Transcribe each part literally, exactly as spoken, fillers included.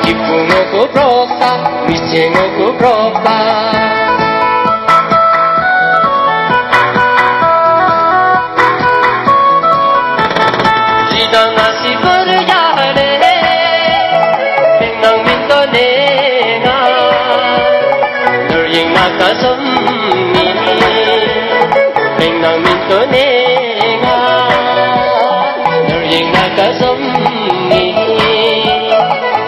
Quipuxü̃gu procupa, michexü̃gu procupa. Xidaxü̃ naciburü yale, pexna mintonexü̃, norü yexü̃ nacayumüxü̃, pexna mintonexü̃, norü yexü̃ nacayumüxü̃.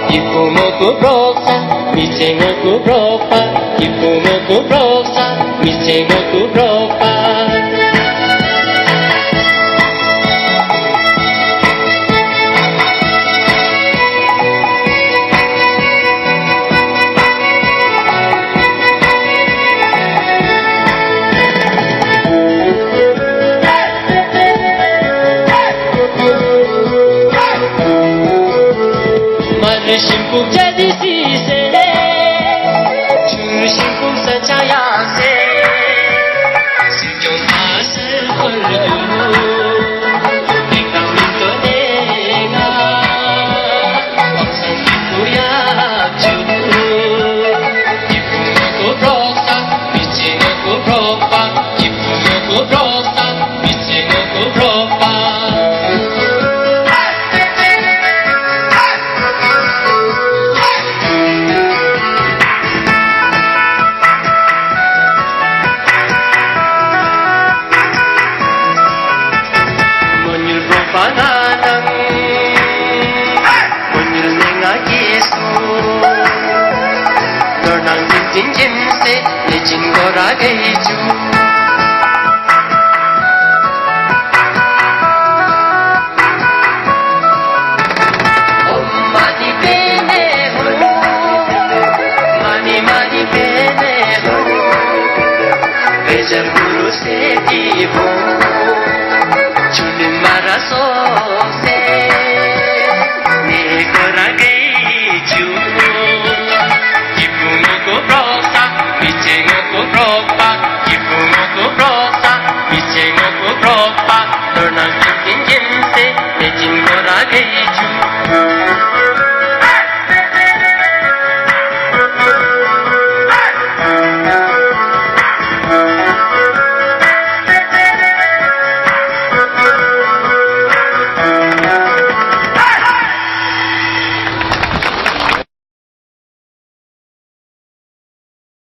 Quipuxü̃gu procupa, michexü̃gu procupa, quipuxü̃gu procupa, michexü̃gu procupa. Marü shimpu chadi sise, churü shimpu sanchayase, sircosa sürgülu, pexna mintonexü̃, oxü̃ quipuyachu. Quipuxü̃gu procupa, michexü̃gu procupa, quipuxü̃gu procupa, michexü̃gu procupa. Muñuxü̃ procupa nanaxü̃, muñuxü̃ nexü̃ ngesu, norü nangẽxü̃ yimse, yexingoragüichu. Manimanipene, manimanipene, peyarügu rosetibu, chunüma rü sose, nexü̃ coragüichu. Quipuxü̃gu procupa, michexü̃gu procupa, quipuxü̃gu procupa, michexü̃gu procupa, norü nangẽxü̃ yimse, yexingoragüichu.